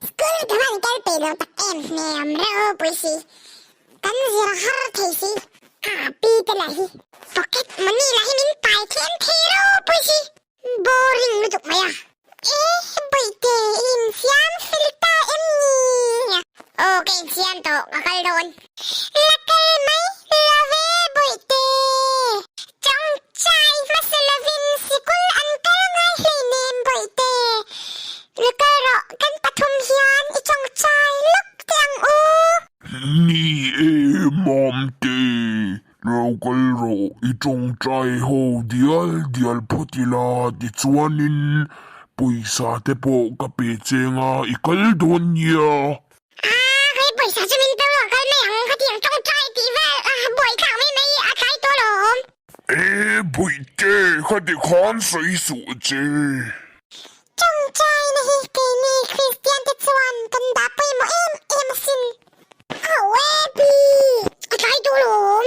School ka van kal peih lo tak em hmel ropui si. Kan zir har thei si. A pi te lah hi pocket money lah hi min pai tlem thei ropui si. Boring lutuk mai a. E bawihte i insiam fel ta em ni? Aw ka insiam tawh ka kal dawn. La kal mai love bawihte. Chawngchai hmasa lovin sikul an kal ngai hleinem bawihte. La kal rawh kan pathum hian i chawngchai lawk teh ang u. Ni e Mamte, lo kal rawh i tawngtai ho dial dial phawt ila tichuanin pawisa te pawh ka pe cheng a i kal dawn nia. Ah, hei pawisa chu min pe ruak kal mai ang, khatiang tawngtai tih vel a buai thlak mai mai a tlai tawh alawm. E Bawihte, khati khan sawi suh che. Tawngtai na hi keini Kristian te chuan kan dah pawimawh em em asin. Au e pi, a tlai tawh alawm.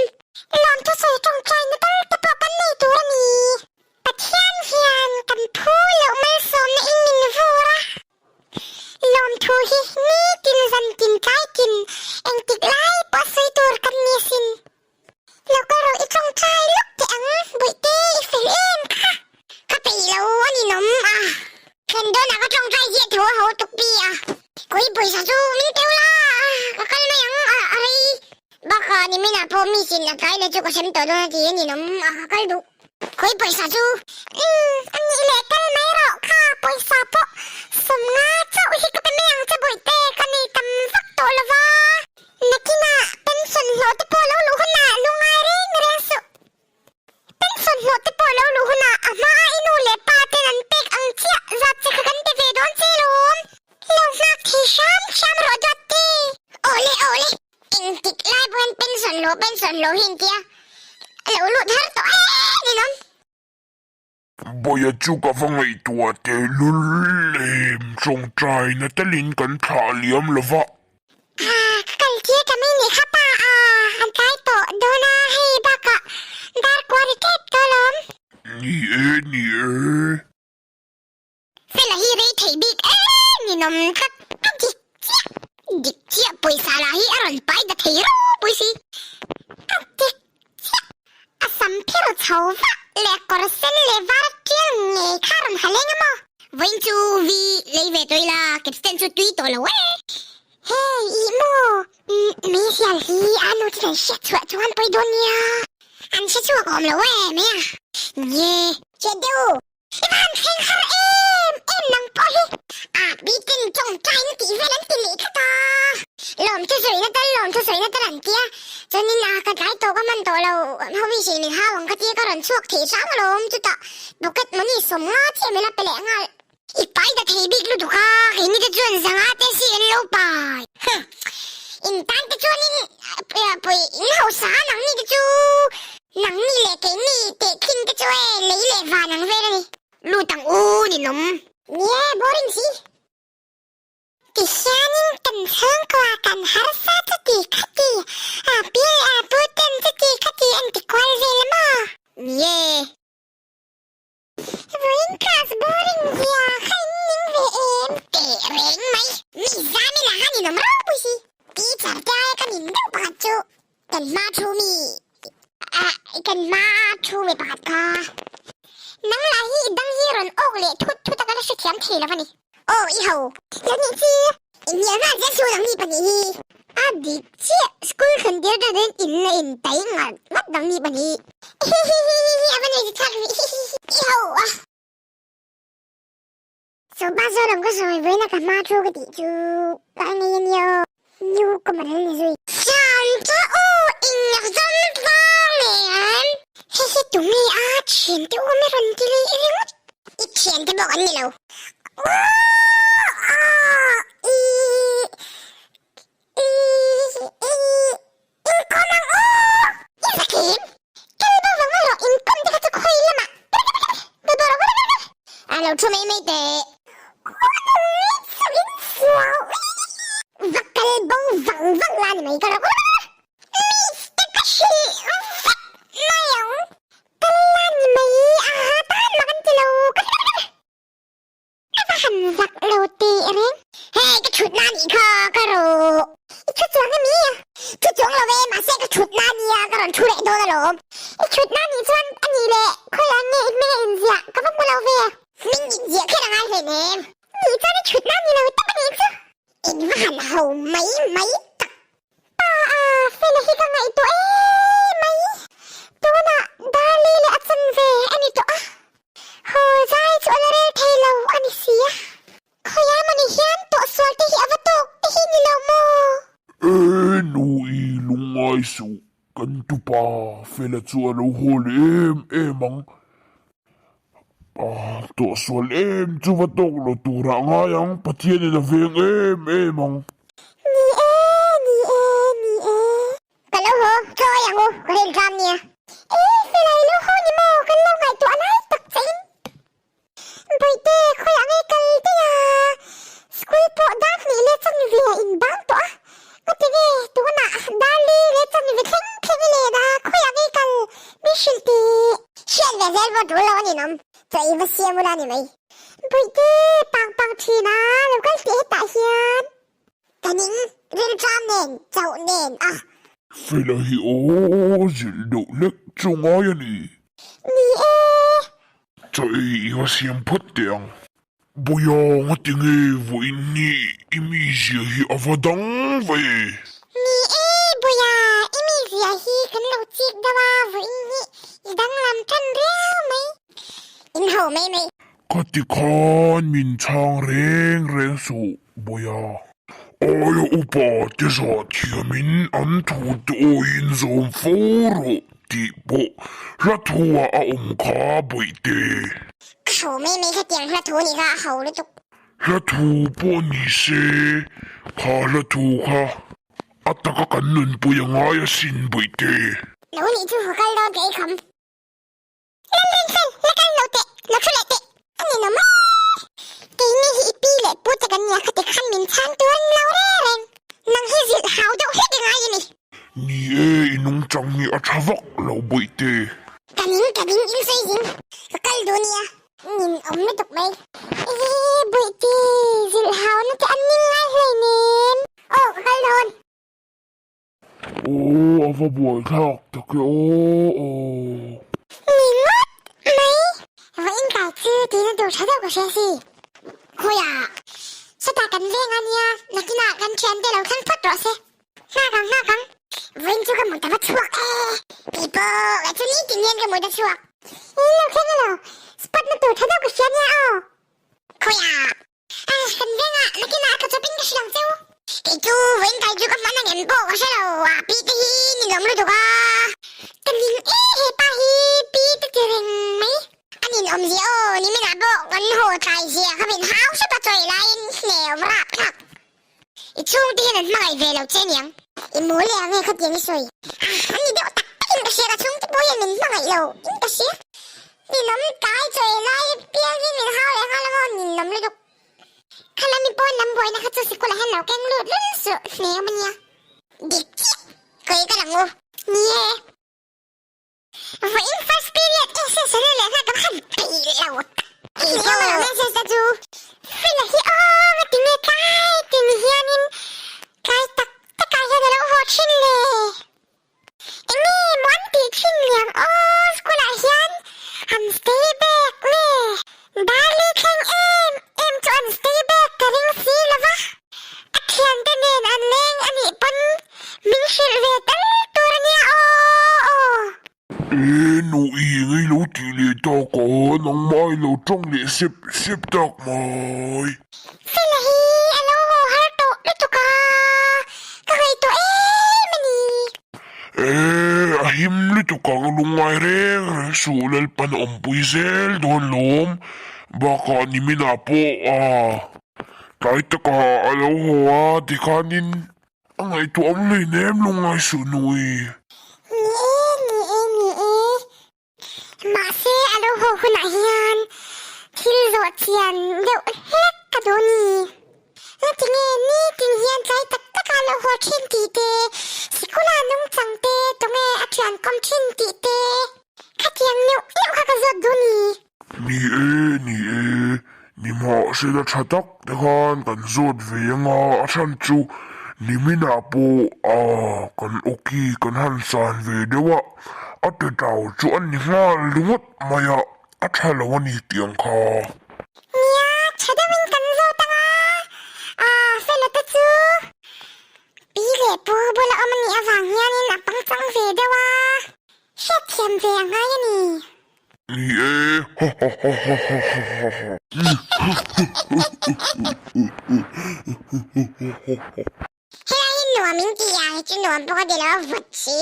Lawmthu sawi tawngtai na tal te pawh kan nei tur a ni. Pathian hian kan phu loh malsawmna in min vur a. Lawmthu hi nitin zantin tlaitin engtik lai pawh sawi tur kan ni asin. Lo kal rawh i tawngtai lawk teh ang, Bawihte i fel em kha. Ka peih lo a ninawm a. Thlen dawnah ka tawngtai ziah tho a haw tuk pi a. Kawih pawisa chu min teu la ka kal mai ang a a rei. Bakah niminah pawh mi sin a tlai leh chu ka sem tawh dawn a ti a ninawm a ka kal duh. Kawih pawisa chu umm a nih leh kal mai rawh kha pawisa pawh 50 chauh hi ka pe mai ang che Bawihte ka nei tam vak tawh lova. Nakinah pension hlawh te pawh lo luh hunah lungai reng reng suh. Pension hlawh te pawh lo luh hunah a hmaa i nu leh pa ten an pek ang chiah zat che kha kan pe ve dawn che lawm. Lo nghak thei hram hram rawh duat te. Awle awle, engtik lai pawhin pension hlawh pension hlawh hi intia lo lut har tawh em ninawm. Bawia chu ka va ngaihtuah tehlul em, tawngtaina telin kan thlah liam lo va. Ah, ka kal tir ta mai nih kha pa a, an tlai tawh dawn a, hei bakah dar kua ri tep tawh alawm. Ni e, ni e. Fela hi rei thei bik em ninawm tlat a dik chiah, dik chiah pawisa lah hi a rawn pai ta thei ropui si, a dik chiah a sam phir chho vah leh kawr sen leh var tial ngei kha a rawn ha leng a maw? Vawiin chu vi lei ve tawh ila capstan chu tui tawh lo e. Hey ih maw meizial hi a nu chu kan hriat chhuah chuan pawi dawn nia an hre chhuak awm lo e mai a. Nge che deuh. I van thleng har em em nang pawh hi. A bitin tawngtai na tih vel an ti leh tlat a. Lawmthu sawina tal lawmthu sawina tal an tia. Chuanin a ka tlai tawh ka man tawh lo ho hi min hau ang ka tia ka rawn chhuak thei hrang alawm chutah pocket money 50 chiah min la pe leh nghal. I pai ta thei bik lutuk a keini te chuan 500 te si an lo pai. Huh. In tan te chuanin pawih in hausa nang ni te chu. Nangni leh keini tehkhin te chu e lei leh van ang vel a ni. Lut ang u ninawm. Nia boring si. Ti hianin kan chhungkua kan harsa chuti khati a pi leh a pu ten chuti khati an ti kual vel a maw? Nia. Vawiin class boring zia kha in ning ve em? Teh reng mai. Mi zami lah kha ninawm ropui si. Teacher te aia ka nin deuh pakhat chu kan hma thu mi ah kan hma thu mi pakhat kha. Nang lah hi i dang hi rawn awk leh thut thut a ka la hrethiam thei lo a ni. Aw i ho. Lo nih chi. Inhnial nghal zel chu nang mi pahnih hi. A dik chiah school thlen tir ta dawn in la in tai ngat ngat nang mi pahnih. Hihihihihi a va nei thlak rih hihihi i ho a. Sopa zawlawm ka sawi vawiin a ka hma thu ka tih chu ka ngei a nia aw. New common an ni zui. Thian che u inzawm vang em? Hihi tunge a thiante u mi rawn ti leh ringawt. I thiante bawk an ni lo. Lo thu mai mai teh. Va kal bo vang vang la ni mai ka rawh. Miss te ka hrilh vek mai ang. Kal la ni mai a ha tan mak an ti lo. A va han Zak lo teh reng. Hei ka thutna anih kha ka rawh. I thu chuang em i? Thu chuang lo e, mahse ka thutna ania ka rawn thu leh dawn alawm. I thutna anih chuan anih leh khawiah nge i hming a inziah ka va hmu lo ve. Hming inziah kher a ngai hleinem. Nih chuan i thutna ani lo tak anih chu. Eng va han ho mai mai tak. Pa a, Fela hi ka ngaihtuah em mai. Tunah Darli leh a chan ve a ni tawh a. Haw zai chu a la rel thei lo a ni si a. Khawiah mawni hian tawhsual te hi a va tawk te hi ni lo maw? E nu i lungngai suh, kan tupa Fela chu a lo haw leh em em ang. Tawhsual em chu va tawk lo turah ngai ang, Pathianin a veng em em ang. Ni e, ni e, ni e. Ka lo haw, chawi ang u, ka rel tlam nia. E, Fela i lo haw ni maw, kan lo ngaihtuah lai tak che in. Bawihte, khawiah nge kal daih a? School pawh dar hnih leh chanve a inbang tawh a. Ka ti nge, tunah dar li leh chanve thleng thleng i len a, khawiah nge kal min hrilh tih? Hriat ve zel pawh tul lo a ninawm, chaw i va siam ula ni mai. Bawihte, pang pang thin a, lo kal teh hetah hian. Ka ning, rilṭam nen, chauh nen a. Fela hi aw zilh deuh lek chu ngai a ni. Ni e. Chaw ei i va siam phawt teh ang. Bawiha nga tinge vawiin ni i mizia hi a va dang ve. Ni e Bawiha, i mizia hi kan lo chik deuh a, vawiin hi i danglam tan riau mai. In ho mai mai. Ka ti khan min chhang reng reng suh Bawiha. Aia upa te zah thiamin an thu te awiin zawm fo rawh tih pawh hla thuah a awm kha Bawihte. Ka ho mai mai khatiang hla thu nih kha a ho lutuk. Hla thu pawh ni se kha hla thu kha a taka kan nunpui a ngai asin Bawihte. Lo nih chu ka kal dawn ka ei kham. Lam rin fel, la kal lo teh, lo thu leh teh. A ni lo mai. Keini hi i pi leh pu te kan nia khati khan min chhan tur an lo re reng. Nang hi zilh hau deuh hlek i ngai a ni. Ni e, i nungchang hi a tha vak lo bawihte. Ka ning, ka ning, in sawi zing. Ka kal duh nia, nin awm lutuk mai. Ehe, bawihte, zilh hau na te an ning ngai hleinem. Aw, ka kal dawn. Aw a va buai thlak tak e aw aw. Ni ngawt mai, va inkai chu tihna tur tha deuh ka hria si. Khawiah, sawtah kan veng a nia, nakinah kan thiante lo thleng phawt rawh se. Nghak ang nghak ang, vawiin chu ka mut a va chhuak e. Kei pawh ka chu nitin hian ka mut a chhuak. I lo thleng elo, spot na tur tha deuh ka hria nia aw. Khawiah. Ah, kan vengah nakinah ka chawpin ka hrilh ang cheu. Kei chu vawiin kai chu ka hman ang em pawh ka hre lo, a pi te hi ninawm lutuk a. Ka ning e he pa hi pi te ti reng mai. A ninawm zia aw, niminah pawh kan haw tlai zia kha min hau hrep a chawi laiin hneh awm rap thlak. I chhungte hian an hmangaih ve lo che aniang. I mawl leh ang e khatiang i sawi. Ah, an ni deuh tak takin ka hria ka chhungte pawh hian min hmangaih lo in ka hria. Ninawm tlai chawi lai piang hi min hau leh nghal amaw ninawm lutuk. Khala mi pawn lam buaina kha chu sikulah hian lo keng lut lul suh hne awm ania. Dik chiah, kei ka lang u. Ni e. Vawiin first period e se sawrel leh nghal ka va han peih lo tak. Hne awm alo message te chu. Fela hi aw nga tinge tlai tin hianin tlai tak takah hian alo haw thin le. Enge maw an tih thin liang aw school ah hian an stay back nge Darli thleng em em chu an stay back ka ring si lova a thiante nen an leng a nih pawn min hrilh ve tal tur a nia aw aw. E nu i ngei lo tih leh tak a nangmah i lo tawng leh sep sep tak mai. Fela hi a lo haw har tawh lutuk a, ka ngaihtuah em a ni. E, a him lutuk ang lungngai reng reng suh Lalpan a awmpui zel dawn lawm, bakah niminah pawh a tlai takah a lo haw a tikhanin A ngaihtuah awm hleinem lungngai suh nui. Ni e, ni e, ni e. Mahse a lo haw hunah hian thil zawh chian deuh hlek ka duh ni. Ngatinge nitin hian tlai tak taka a lo haw thin tih te, sikula nungchang te tunge a thian kawm thin tih te, khatiang neuh neuh kha ka zawt duh ni. Ni e, ni e. Nimahsela tha tak te khan kan zawt ve anga a chhan chu niminah pawh a kan awki kan han san ve deuh a, a ti tau chu a ni nghal ringawt mai a, a tha lo a ni tih ang kha. Nia, tha deuhin kan zawt anga, a fela te chu pi leh pu bula awm a nih avang hianin a pangchang ve deuh a, hriatthiam ve a ngai a ni. Ni e, ha ha ha ha ha ha ha. Helai hi nuam in ti a, hei chu nuam pawh ka ti lo a vawt si.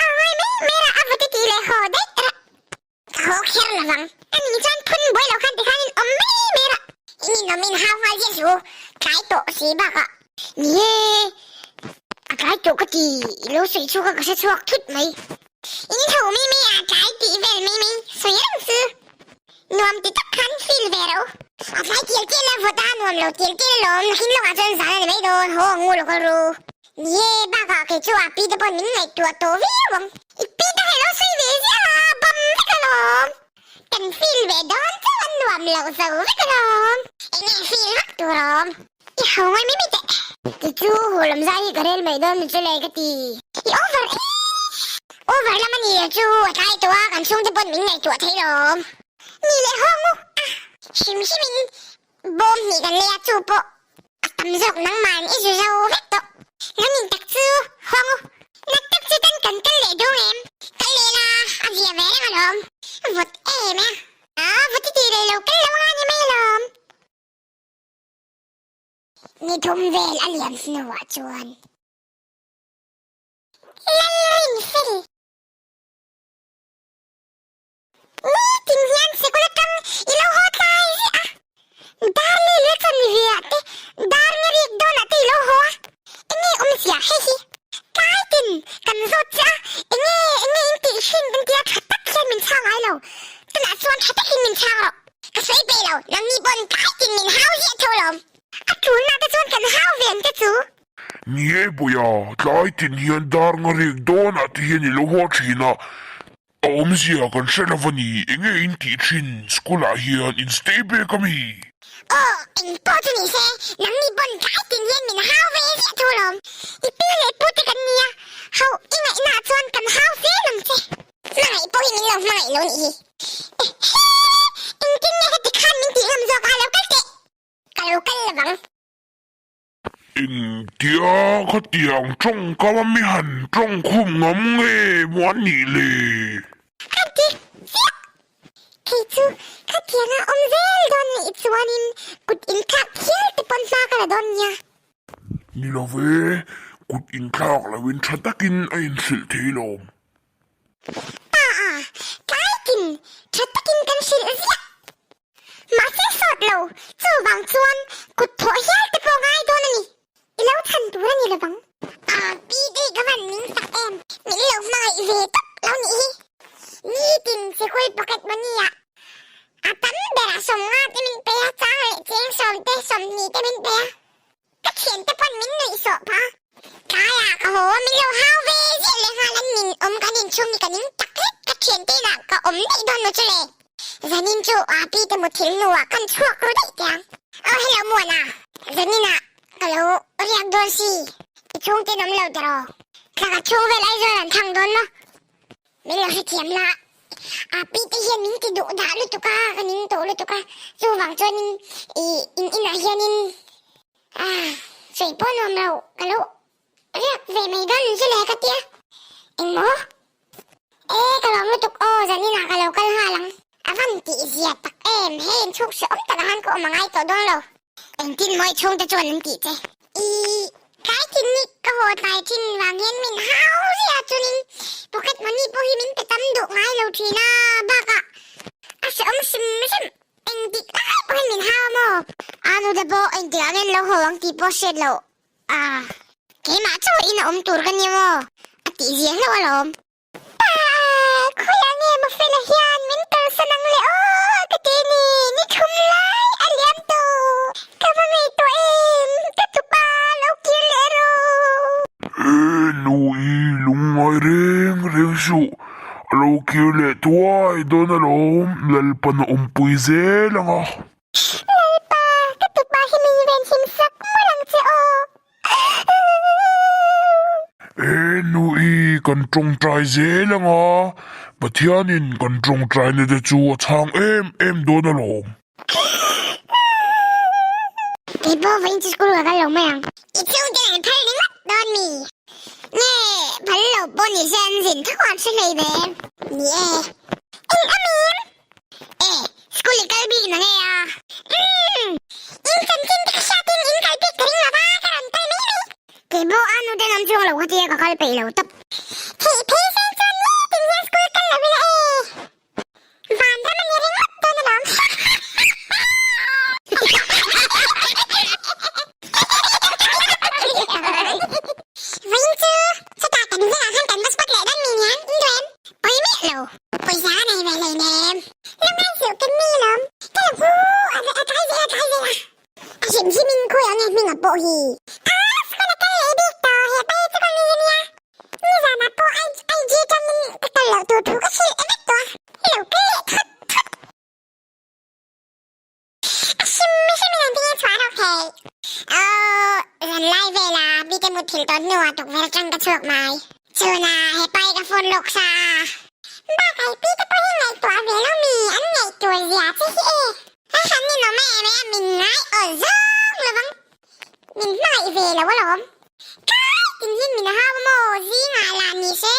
A ngai mai mai rah a vawt i tih leh haw daih rah. Ka haw kher lo vang. A ning chuan phun buai lo khan tikhan in awm mai mai rah. In inawm in hau nghal ziah suh u, tlai tawh si bakah. Ni e, a tlai tawh ka ti, i lo sawi chhuak a ka hre chhuak thut mai. In tho mai mai a tlai tih vel mai mai sawi reng chu nuam ti tak khan feel ve ro. A tlai tial tial a vawt a nuam lo tial tial alawm nakin lawkah chuan zan a ni mai dawn haw ang ngu lo kal ru. Ni e bakah kei chu a pi te pawn min ngaihtuah tawh viau ang. I pi te kha i lo sawi ve ziah a bam vek alawm. Kan feel ve dawn chauh a nuam lo zo vek alawm. Enge feel vak tur awm. I hau ngai mai mai teh. Ti chu haw lam zai hi ka rel mai dawn chu le ka ti. I over e. Over lam a ni lo chu a tlai tawh a kan chhungte pawn min ngaihtuah thei lawm. Ni leh haw ngu a. Hrim hrim in bawm hnih kan lei a chu pawh a tam zawk nangmah in i zu zo vek tawh. Nang in tak chu haw ngu. Nak tak chu tan kan kal leh dawn em? Kal leh la a zia ve reng alawm. Vawt em e a. A vawt i tih leh lo kal lo anga ni mai alawm. Ni thum vel a liam hnuah chuan Lalrinfel nitin hian sikul atang i lo haw tlai ziah a, dar leh leh chuan mi veah te dar nge rik dawnah te i lo haw a, enge awmzia hei hi tlai tin kan zawt che a, enge enge in tih thin kan tia tha tak hian min chhang ngai lo, tunah chuan tha takin min chhang rawh. Ka sawi peih lo, nangni pawn tlai tin min hau ziah tho lawm. A tulna te chuan kan hau ve ang te chu. Ni e Bawia, tlai tin hian dar nga rek dawnah te hian i lo haw thin a, a awmzia kan hre lo va ni, enge in tih thin, school ah hian in stay back a mi? Aw, eng pawh chu ni se, nangni pawn tlai tin hian min hau ve ziah tho lawm. I pi leh pu te kan nia, hauh i ngaihnaah chuan kan hau zel ang che. Hmangaih pawh hi min lo hmangaih lo nih hi. Ehe! Engtin nge heti khan min tih ngam zawk a, lo kal teh! Ka lo kal lo vang. Engtia khatiang tawngkam a mi han tawngkhum ngam nge maw a nih le? A dik chiah! Kei chu khatianga awm zel dawn nih chuanin kut inthlak hial te pawn hma ka la dawn nia. Ni lo ve, kut inthlak loin tha takin a inhrilh thei lawm. Pa a, tlaitin tha takin kan hrilh ziah. Mahse sawt lo, chuvang chuan kut thawh hial te pawh ngai dawn a ni. I lo chhan tur a ni lovang. A, pi tih ka van ning tak em, min lo hmangaih ve tawp lo nih hi. Nitin sikul pocket money ah a tam berah 50 te min pe a, chang leh cheng 10 te 20 te min pe a. Ka thiante pawn min nuih sawh phah. Tlaiah ka haw a, min lo hau ve ziah leh nghal an nin awm kan inchhung ni ka ning tak zet ka thiante inah ka awm daih dawn maw chu le. Zanin chu Api te muthilh hnuah kan chhuak ru daih teh ang. Aw hello Muana, zaninah ka lo riak dawn si, i chhungte an awm lo tiraw? Thla ka chhung vel Aizawl an thang dawn maw? Min lo hrethiam la, Api te hian min ti duh dah lutuk a, ka ning tawh lutuk a, chuvang chuanin i in inah hianin ah sawi pawh nuam lo ka lo riak ve mai dawn chu le ka tia. Engmaw? E ka lawm lutuk aw zaninah ka lo kal nghal ang. A van tih zia tak em, hei inchhuk hre awm takah khan ka awm a ngai tawh dawn lo. Engtin mawi chhungte chuan an tih che? I tlai thin ni ka haw tlai thin vang hian min hau zia chunin pocket money pawh hi min pe tam duh ngai lo thin a, bakah a hrehawm hrim hrim engtik lai pawh hian min hau a maw? A nu te pawh engtikah nge an lo haw ang tih pawh hriat loh a, keimah chauh in a awm tur ka ni maw? A tih zia hlauh alawm. Pa, khawiah nge Mafela hian min kalsan ang le aw ka ti ni, ni thum lai a liam tawh. Ka va ngei tawh em, ka tupa lo kir leh rawh. E nu i lungngai reng reng suh, a lo kir leh thuai dawn alawm, Lalpan a awmpui zel ang a. kan tawngtai zel ang a, Pathianin kan tawngtaina te chu a chhang em em dawn alawm. Kei pawh vawiin chu school ka kal lo mai ang. I chhungte an phal ringawt dawn mi? Nge phal lo pawh ni se an zin tho ang hre hlei ve. Ni e. Eng a mim? E, school i kal bik na nge a? Umm! In chanchin te ka hriatin in kal bik ka ring lo va, ka rawn kal mai mai. Kei pawh a nute an awm chuang lo khatia ka kal peih lo tawp. Theih phei sen chuan nitin hian school kal lo ila e. Van ram a ni ringawt dawn alawm. Vawiin chu chutah kan vengah khan kan va spot leh dawn mi niang, in duh em? Pawi miah lo. Pawisa a nei ve hleinem. Lungngai suh kan ni alawm. Ka la vu a a tlai zel a tlai zel a. A hrim hrim in khawi ang nge hming a pawh hi. A school a kal leh bik tawh he pa hi chu ka mi ania. Nizanah pawh IG atangin ka kal loh tur thu ka hrilh vek tawh a. Lo kal leh thut thut. A hrim hrim in an tinge chhuah rawk thei. Aww zan lai vela bite mut thil tawn hnuah tukverh atang ka chhuak mai. Chhunah he pa hi ka phone lawk sa a. Bakah i pite pawh hi ngaihtuah ve lo mi an ngaihtuah zia che hi e. A han ninawm em em a min ngai aw zawng lovang. Min hmangaih ve lo alawm. Tlai tin hian min hau a maw zingah lah ni se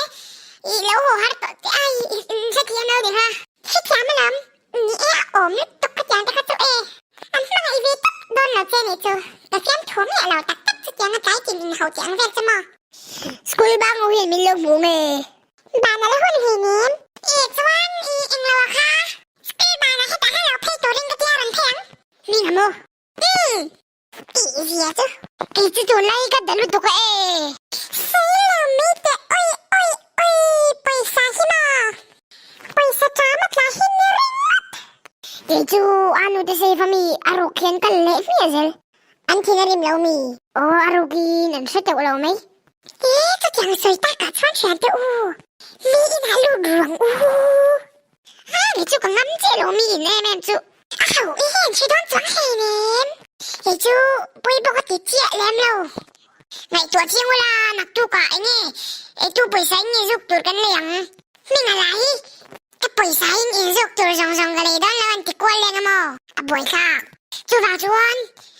i lo haw har tawh che a i hrethiam lo ni kha. Hrethiam alawm ni e a awm lutuk ka tiang te kha chu e. An hmangaih ve tawp dawn lo che nih chu. Ka fiam thu miah lo tak tak chutiang a tlai tin in ho che ang vel chu maw. School bang ho hian min lo hmu nge? Ban a la hun hleinem. E chuan i englo a kha. School ban a hetah khan lo phei turin ka tia rawn phei ang. Hming a maw? Umm. Tih zia chu. Kei chu tunlai ka da lutuk a e. Sawi lo mai teh oi oi oi pawisa hi maw? Pawisa ṭam a tla hi ni ringawt. Kei chu a nute save ami a ruk hian ka la leh hmiah zel. An thin a rim lo mi? Aw a rukin an hre teuh lo mai. E chutiang sawi takah chuan thian te u, mi inah lut ruang u. A ni chu ka ngam chiah lo mi in em em chu. A ho i hian hre dawn chuang hleinem. Kei chu pawi bawk a ti chiah lem lo. Ngaihtuah chiang ula naktukah eng nge eitu pawisa in nge zuk tur kan lei ang. Hming a la hi ka pawisa in inzuk tur zawng zawng ka lei dawn lo an ti kual leng a maw? A buaithlak. Chuvang chuan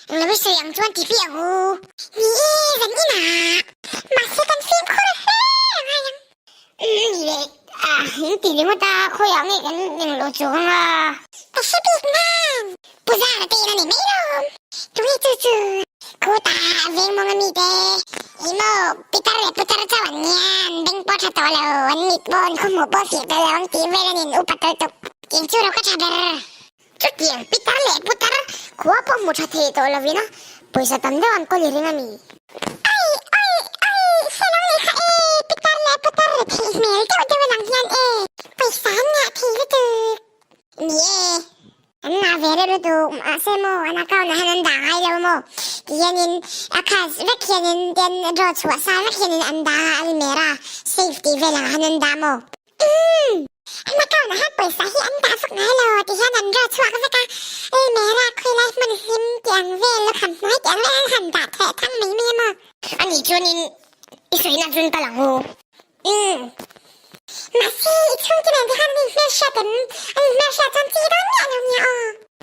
eng lo i sawi ang chuan ti fiah hu. Ni e, zan inah. Mahse kan fimkhur hle a ngai ang. Ni leh a, in ti ringawt a, khawiah nge kan eng lo chuang a. Ka hre bik nan. Pu Zara te in a ni mai lawm. Tunge chu chu? Khuta veng mawng a mi te. Ih maw, pitar leh putar chauh an nia, an beng pawh tha tawh lo, an mit pawh an khawhmuh pawh fiah tawh lo ang tih vel a nin upa tawh tuk. Tiang chu ro ka tha ber. Chutiang pitar leh putar khua pawh hmu tha thei tawh lovin a, pawisa tam deuh an kawl i ring a mi? Ai ai ai, hre lo leh kha e, pitar leh putar theih hmel deuh deuh a lang hian e, pawisa an ngah thei lutuk. Ni e, an ngah ve reuh lutuk, mahse maw an account ah hian an dah ngai lo maw? Ti hianin a cash vek hianin ten draw chhuah sa vek hianin an dah a, almera safe tih vel ang ah hian an dah maw? Umm! An account ah hian pawisa hi an dah vak ngai lo ti hian an draw chhuak vek a, Elmera khawilai hmun hlim tih ang vel lukham hnuai tih ang vel an han dah theh thang mai mai a maw? Ani chuanin i sawina chun ka lang u. Umm! Mahse i chhungte nen te khan an inhmelhriat em? An inhmelhriat chuan chi dawn miah lo nia aw.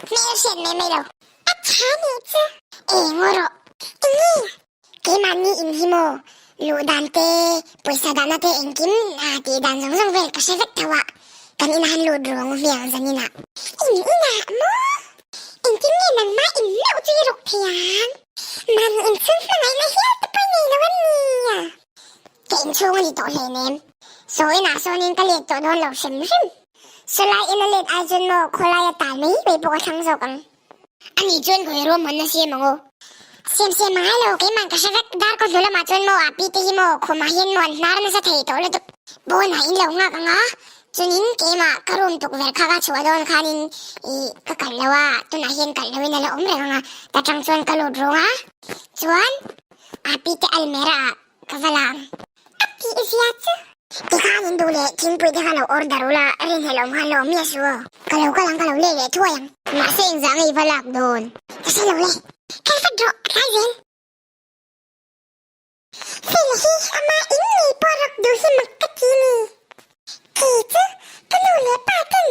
Hmelhriat mai mai lo. A tha nih chu. Eng aw rawh. Enge? Keimahni in hi maw, luh dan te, pawisa dahna te engkim a tih dan zawng zawng vel ka hre vek tho a, kan inah han lut ruang hmiang zaninah. In inah maw? Engtin nge nangmah in meuh chu i ruk thei ang? Mahni inchhung hmangaihna hial te pawh i nei lo a nia. Ka inchhung a ni tawh hleinem. Saw inah sawnin ka let tawh dawn lo hrim hrim. Sawlai ina let ai chuan maw khawlai a tal mai mai pawh ka thlang zawk ang. Ani chuan khawi ruahmanna siam ang aw. Siam siam a ngai lo, keimah ka hre vek. Darkaw hnu lamah chuan maw a pi te hi maw khumah hian maw an hnar nasa thei tawh lutuk. Pawnah in lo nghak ang a, chunin keimah ka room tukverh kha ka chhuah dawn khanin ih ka kalh lo a, tunah hian kalh loin a la awm reng ang a, ta tang chuan ka lut rung a, chuan a pi te almera ah ka va la ang. A tih zia chu. Tikhan in duh leh thingpui te kha lo order ula, rinhlelh awm khan lo awm miah suh aw. Ka lo kal ang ka lo leh leh thuai ang. Mahse engzah nge i va lak dawn? Ka hre lo le. Kal vat rawh, a tlai zel. Fela hi ama in ngei pawh rawk duh hi mak ka ti ni. Kei chu ka nu leh pa ten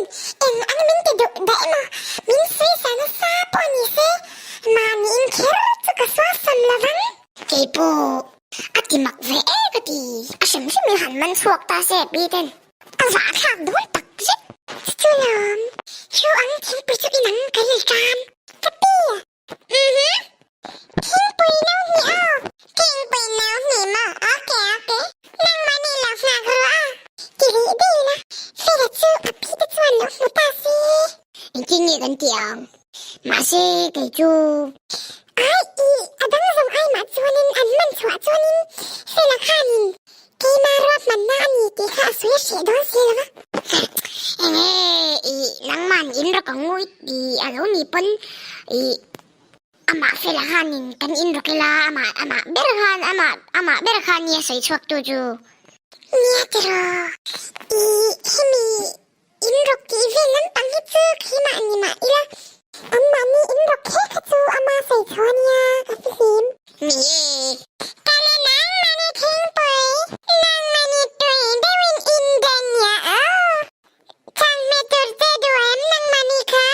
eng ang min ti duh daih emaw min sawi nasa pawh ni se mahni in kher chu ka suasam lo vang. Kei pawh a ti mak ve e ka ti, a hrim hrim i han man chhuak ta se pi ten a zahthlak dawn tak zet. Chu lawm, chu ang thingpui chu inang ka ril tan ka pi. Mhm. Thingpui no hnih aw. Thingpui no hnih maw? Okay, okay. Nangmah nih lo nghak ru a. Ti rih dei la, Fela chu a pi te chuan lo hmu ta se. Engtin nge kan tih ang? Mahse, kei chu. Ai, i, a dang zawng ai mah chuanin an hman chhuah chuanin Fela khanin keima ruahmanna a ni tih kha a sawi hreh dawn si lo va. Enge i nangman in rawk ang u i ti a lo ni pawn i amah fela khanin kan in rawk ila amah amah ber khan amah amah ber khan nia sawi chhuak tu chu. Nia tiraw i hemi in rawk tih vel lampang hi chu keimah ni mah ila anmahni in rawk kher kha chu ama sawi chhuah ania ka fihlim. Ni e. Kala nangmahni thingpui, nangmahni tui deuhin in den nia aw. Chang hme tur che duh em nangmahni kha?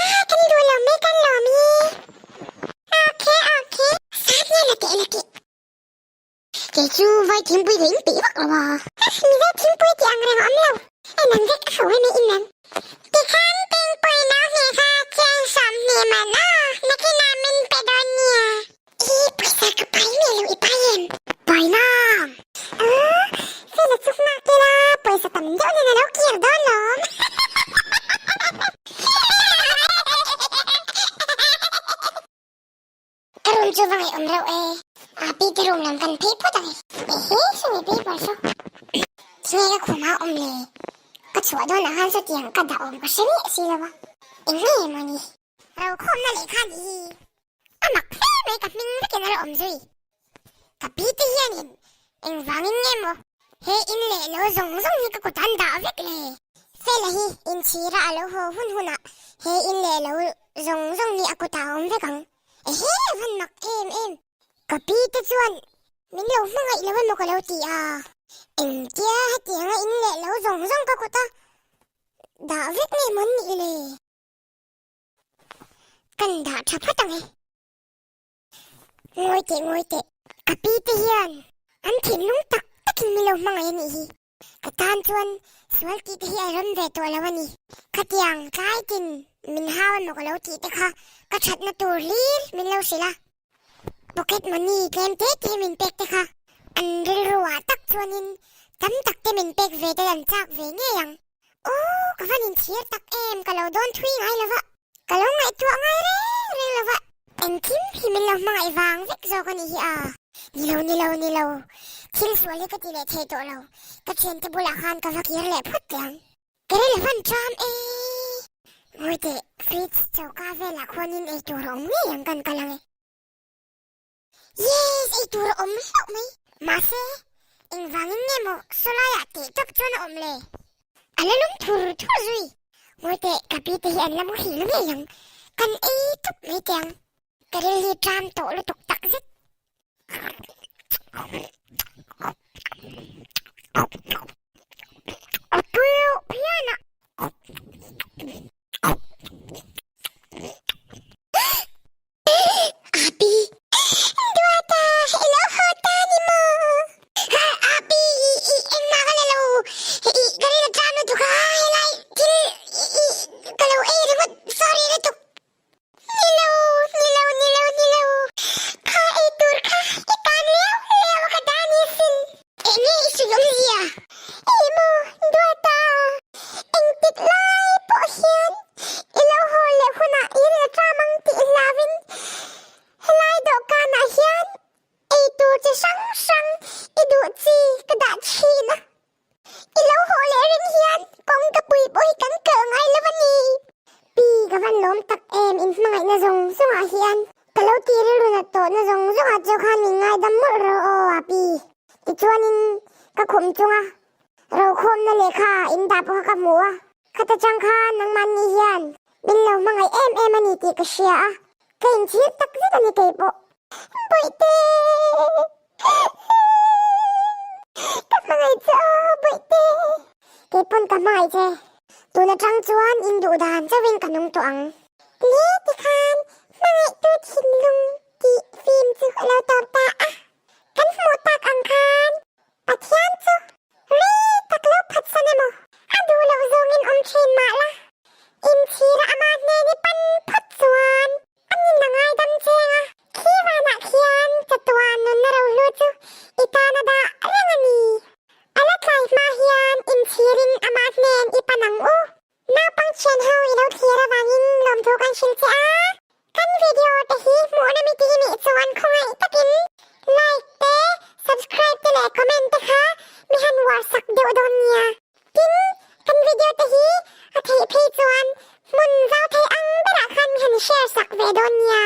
Ah kan duh lo mai kan lawm hi. Okay okay. Sat nia la teh la teh. Kei chu vai thingpui ka in peih vak lo a. Mizo thingpui tih ang reng a awm lo. En ang vek a ho em e in ang. Tikhan thingpui no hnih kha chiang 20 man aw nakinah min pe dawn nia. I pawisa ka pai miah lo i pai em? Pai nang! Aw, Fela chu nghak ila pawisa tam deuh nen a lo kir dawn lawm. Ka room chu va ngaihawm reuh e. A pi te room lam kan phei phawt ang e. Ehe sawmi paper saw. Tinge ka khum a awm le? Ka chhuah dawn ah khan sawtiang ka dah awm ka hre miah si lo a. Eng nge maw ni? Rokhawmna lehkha nih hi a mak hle mai ka hming vekin a la awm zui. Ka pi te hianin engvangin nge maw he in leh lo zawng zawng hi ka kut an dah vek le? Fela hi inchhira a lo haw hun hunah he in leh lo zawng zawng hi a kutah a awm vek ang. Ehe a van mak em em. Ka pi te chuan min lo hmangaih lo emaw ka lo ti a. Engtia hetianga in leh lo zawng zawng ka kut a dah vek nge maw an nih le? Kan dah tha phawt ang e. Ngawi teh ngawi teh, ka pi te hian an thinlung tak takin min lo hmangaih a nih hi. Ka tan chuan sual tih te hi a rawn ve tawh lo a ni. Khatiang tlai tin min hau emaw ka lo tih te kha ka thatna tur hlir min lo hrilh a. Pocket money tlem te te min pek te kha an rilru ah tak chuanin tam tak te min pek ve te an chak ve ngei ang. Aw ka van inchhir tak em ka lo dawn thui ngai lo va. Ka lo ngaihtuah ngai reng reng lo va, engkim hi min lo hmangaih vang vek zawk a nih hi a. Ni lo, ni lo, ni lo, thil sual hi ka ti leh thei tawh lo, ka thiante bulah khan ka va kir leh phawt teh ang. Ka ril hman ṭam e. Ngawi teh, fridge choka velah khuanin eitur a awm ngei ang kan kal ang e. Yes, eitur a awm hlauh mai. Mahse, engvangin nge maw sawlaiah teh tawp chuan a awm le? A la lum thur thur zui. Ngawi teh, ka pi te hi an la muhil ngei ang. Kan ei tawp mai teh ang. Ka ril hi ṭam tawh lutuk tak zet. A tui reuh phian a. Api, Duata, i lo haw ta ni maw? Api, i i engmah ka la lo, i ka rin a tlam lutuk a, helai thil i i ka lo ei ringawt, sorry lutuk. Ni lo, ni lo, ni lo, ni lo, kha ei tur kha i tan liau liau a ka dah ni sin. Enge i sawi awmzia? Ih maw, Duata, engtik lai pawh hian i lo haw leh hunah i ril tram ang tih hlauin helai dawhkanah hian ei tur chi hrang hrang i duh chi ka dah thin a. I lo haw leh ring hian kawng ka pui pawh hi kan kalh ngai lo a ni. Pi, ka van lawm tak em in hmangaihna zawng zawngah hian ka lo tih rilru nat tawhna zawng zawngah chu khan min ngaidam mawlh rawh aw a pi. Tichuanin ka khum chunga rokhawmna lehkha in dah pawh kha ka hmu a, khata chang khan nangmahni hian min lo hmangaih em em a ni tih ka hria a, ka inchhir tak zet a ni keipawh. Bawihte! Ka hmangaih. hmangaih che aw Bawihte. Keipawn ka hmangaih che. Tun atang chuan in duh dan chauhin ka nung tawh ang. Le tikhan hmangaihtu thinlung tih film chu a lo tawp ta a. Kan hmuh tak ang khan Pathian chu rei tak lo phatsan emaw a duh loh zawngin awm thin mah la, inchhira ama hnen i pan phawt chuan a nin a ngaidam cheng a, khi vanah khian chatuan nunna rohlu chu i tan a dah reng a ni. A la tlai hma hian inchhirin ama hnen i pan ang u. Naupang thian ho i lo thlir avangin lawmthu kan hrilh che a, kan video te hi hmuhna mi tih nih chuan khawngaih takin like te, subscribe te leh comment te kha mi han uar sak deuh dawn nia. Tin, kan video te hi a theih phei chuan hmun zau thei ang berah khan mi han share sak ve dawn nia.